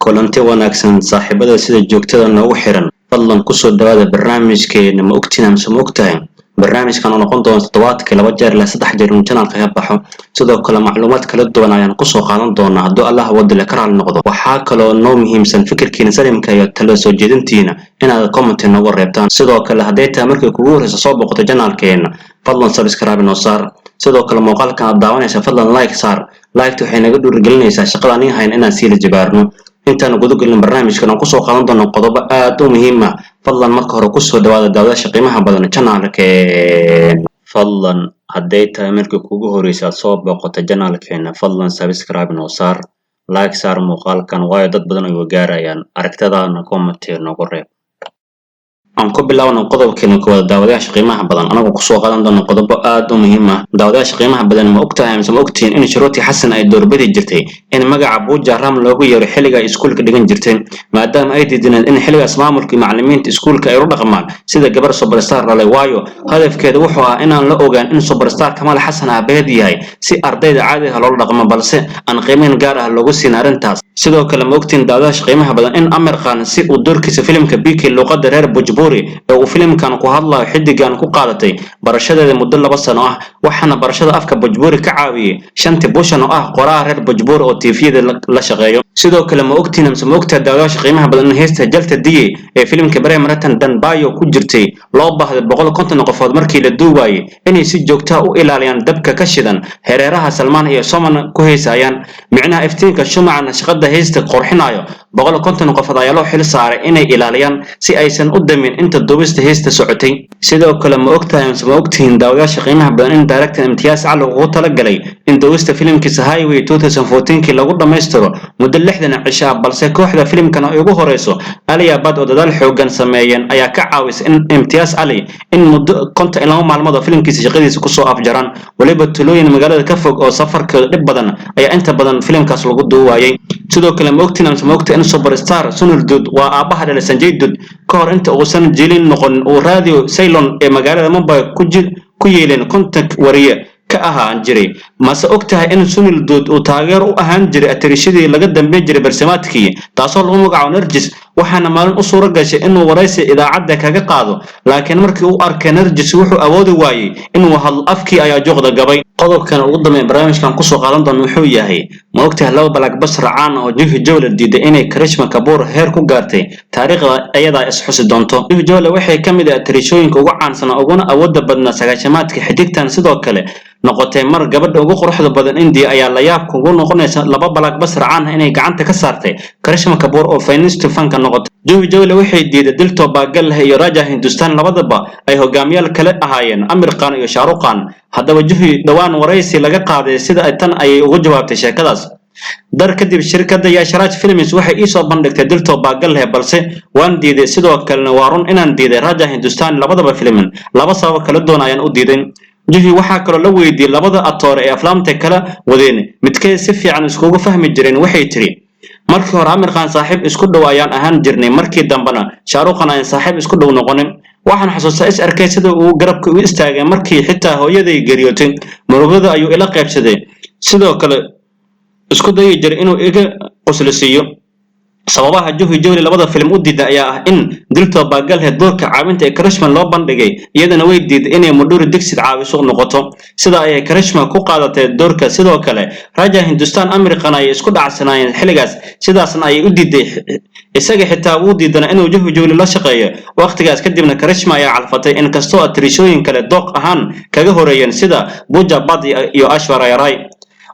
Kulanti wanaagsan, saaxiibada sida joogtada noogu xiran. Fadlan kusoo dhawaada barnaamijkeena Ma Ogtiin Amse Ma Ogtahay? Barnaamijkan oo noqon doona toddobaadkii laba jeer ilaa saddex jeer inuu channelka ka baxo. Sidoo kale macluumaad kala duwan ayaan kusoo qaadan doonaa, hadduu Allah wadile ka raali noqdo. Waxaa kaloo noo muhiimsan fikirkiina salimka iyo tala soo jeedintiina inaad comment noogu reebtaan. Sidoo kale, hadday tahay markii kugu horreysa soo boqoto channelkeena, fadlan subscribe noo saar. Sidoo kale muuqaalkan aad daawanaysa fadlan like saar. Liketa waxay naga dhiirigelinaysaa shaqada aniga hayn inaan sii la jibaarno. Intaan guda gelin barnaamijkan aan kusoo qaadan doono qodobo aad u muhiim ah, fadlan marka hore kusoo dhawaada daawadaasha qiimaha badan channelkeena. Fadlan hadday tahay markii kugu horreysa aad soo booqato channelkeena, fadlan subscribe noo saar, like saar muuqaalkan, waayo dad badan ay gaarayaan. Aragtadaana comment noogu reeb. Aan ku bilaawno qodobkeena koowaad, daawadayaasha qiimaha badan, anagoo kusoo qaadan doono qodobo aad u muhiim ah. Daawadayaasha qiimaha badan, ma ogtahay mise ma ogtihiin in Shruti Xasan ay doorbidi jirtay in magaca Buuja Ram loogu yeero xilliga ay iskuulka dhigan jirtay, maadaama ay diidineen in xilligaas maamulka iyo macallimiinta iskuulka ay u dhaqmaan sida gabar superstar dhalay? Waayo, hadafkeeda wuxuu ahaa inaan la ogaan in superstar Kamal Xasan aabaheed yahay, si ardayda caadiga loola dhaqmo, balse aan qiimeyn gaar ah loogu siin arrintaas. Sidoo kale, ma ogtiin, daawadayaasha qiimaha badan, in Amir Khan si uu doorkiisa filimka PK luuqadda reer Bhojpuri ee uu filimkan ku hadlayo xiddigan ku qaadatay barashadeeda muddo 2 sano ah, waxaana barashada afka Bhojpuri ka caawiyey Shanti Bushan oo ah qoraha reer Bhojpuri oo TV-yada la shaqeeyo? Sidoo kale, ma ogtiin mise ma ogtahay, daawadayaasha qiimaha badan, in heesta Jalta Diye ee filimka Prem Ratan Dhan Payo ku jirtay loo baahday 150 qofood markii la duubayay inay si joogta u ilaaliyaan dabka ka shidan hareeraha Salmaan iyo Soman ku heesayaan, micnaha iftiinka shumacana shaqada heesta qurxinayo? 150 qofood ayaa loo xil saaray inay ilaaliyaan si aysan u damin inta duubista heesta socotay. Sidoo kale, ma ogtahay mise ma ogtihiin, daawadayaasha qiimaha badan, in director Imtiyaaz Cali ugu talagalay in duubista filimkiisa Highway 2014kii lagu dhammaystiro muddo 60 cisho ah, balse kooxda filimkan ay ugu horeyso Alia Bhatt oo dadaal xoogan sameeyeen ayaa ka caawisay in Imtiyaaz Cali in muddo 52 maalmood oo filimkiisa shaqadiisa kusoo afjaraan? Weliba tulooyin magaalada ka fog oo safarkooda dhib badan ayaa inta badan filimkaas lagu duuwaayay. Sidoo kale, ma ogtiin mise ma ogtahay in superstar Sunil Dutt, waa aabbaha dhalay Sanjay Dutt, ka hor inta uusan jilin noqon uu Radio Ceylon ee magaalada Mumbai ku yeeleen 50 wariye ka ahaan jiray? Mase og tahay in Sunil Dutt uu taageero u ahaan jiray atirishadii laga dambeyn jiray barsimaadkii, taasoo lagu magacaabo Nargis? Waxaana maalin u suura gashay inuu waraysi idaacadda kaga qaado, laakiin markii uu arkay Nargis wuxuu awoodi waayey inuu hadlo, afkii ayaa juuqda gabay. Qodobkan ugu dambeeya barnaamijkan kusoo qaadan doono wuxuu yahay: ma ogtahay laba blockbuster caan ah oo Juhi Chawla diiday inay Karishma Kapoor heer ku gaartay, taariikhda ayadaa is xusi doonto? Juhi Chawla waxay ka mid ah atirishooyinka ugu caansan uguna awoodda badnaa sagaashamaadka. Xiddigtan sidoo kale noqotay mar gabadha ugu quruxda badan India ayaa la yaab kugu noqonaysa laba blockbuster caan ah inay gacanta ka saartay Karishma Kapoor oo finance fanka noqotay. Juhi Chawla waxay diiday Dil To Pagal Hai iyo Raja Hindustan, labadaba ay hogaamiyaal kale ahaayeen Amir Khan iyo Shah Rukh Khan. Haddaba Juhi dhowaan waraysi laga qaaday sida ay tan ayay uga jawaabtay sheekadaas: "Dar kadib shirkadda Yash Raj Films waxay ii soo bandhigtay Dil To Pagal Hai, balse waan diiday. Sidoo kalena waa run inaan diiday Raja Hindustan. Labadaba filmin laba sabab kala duwan ayaan u diiday." Juhi waxaa kaloo la weydiiyey labada atoore ee aflaamta kala wadeen midkee si fiican iskugu fahmi jireen. Waxay tiri: "Markii hore Amir Khan saaxiib isku dhow ayaan ahaan jirnay, markii dambena Shah Rukh Khan ayaan saaxiib isku dhow noqonin. Waxaan xasuustaa is arkay sida uu garabka u istaagay markii xitaa hooyaday geeriyootay. Murugada ayuu ila qaybsaday, sidoo kale isku dayi jiray inuu iga qoslisiiyo." Sababaha Juhi Chawla labada film u diiday ayaa ah in Dil To Pagal Hai doorka caawinta ee Karishma loo bandhigay, iyadana way diiday inay Madhuri Dixit caawiso noqoto. Sida ayay Karishma ku qaadatay doorka. Sidoo kale Raja Hindustan Amir Khan ayay isku dhacsanaayeen xilligaas, sidaasna ayay u diiday. Isaga xitaa wuu diidana inuu Juhi Chawla la shaqeeyo waqtigaas kadibna. Karishma ayaa calfatay, inkastoo atirishooyin kale dooq ahaan kaga horeeyeen sida Pooja Bhatt iyo Aishwarya Rai.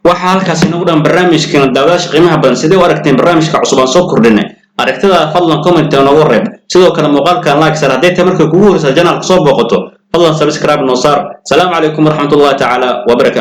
Waxaa halkaas inagu dhan barnaamijkeena. Daawadaasha qiimaha badan, sidee u aragteen barnaamijka cusub aan soo kordhinay? Aragtida fadlan comment noogu reeb. Sidoo kale muuqaalkan like saar. Hadday tahay markay kugu horeysa channelka soo booqato, fadlan subscribe noo saar. Salaamu calaykum waraxmatullahi tacaala wabarakaatu.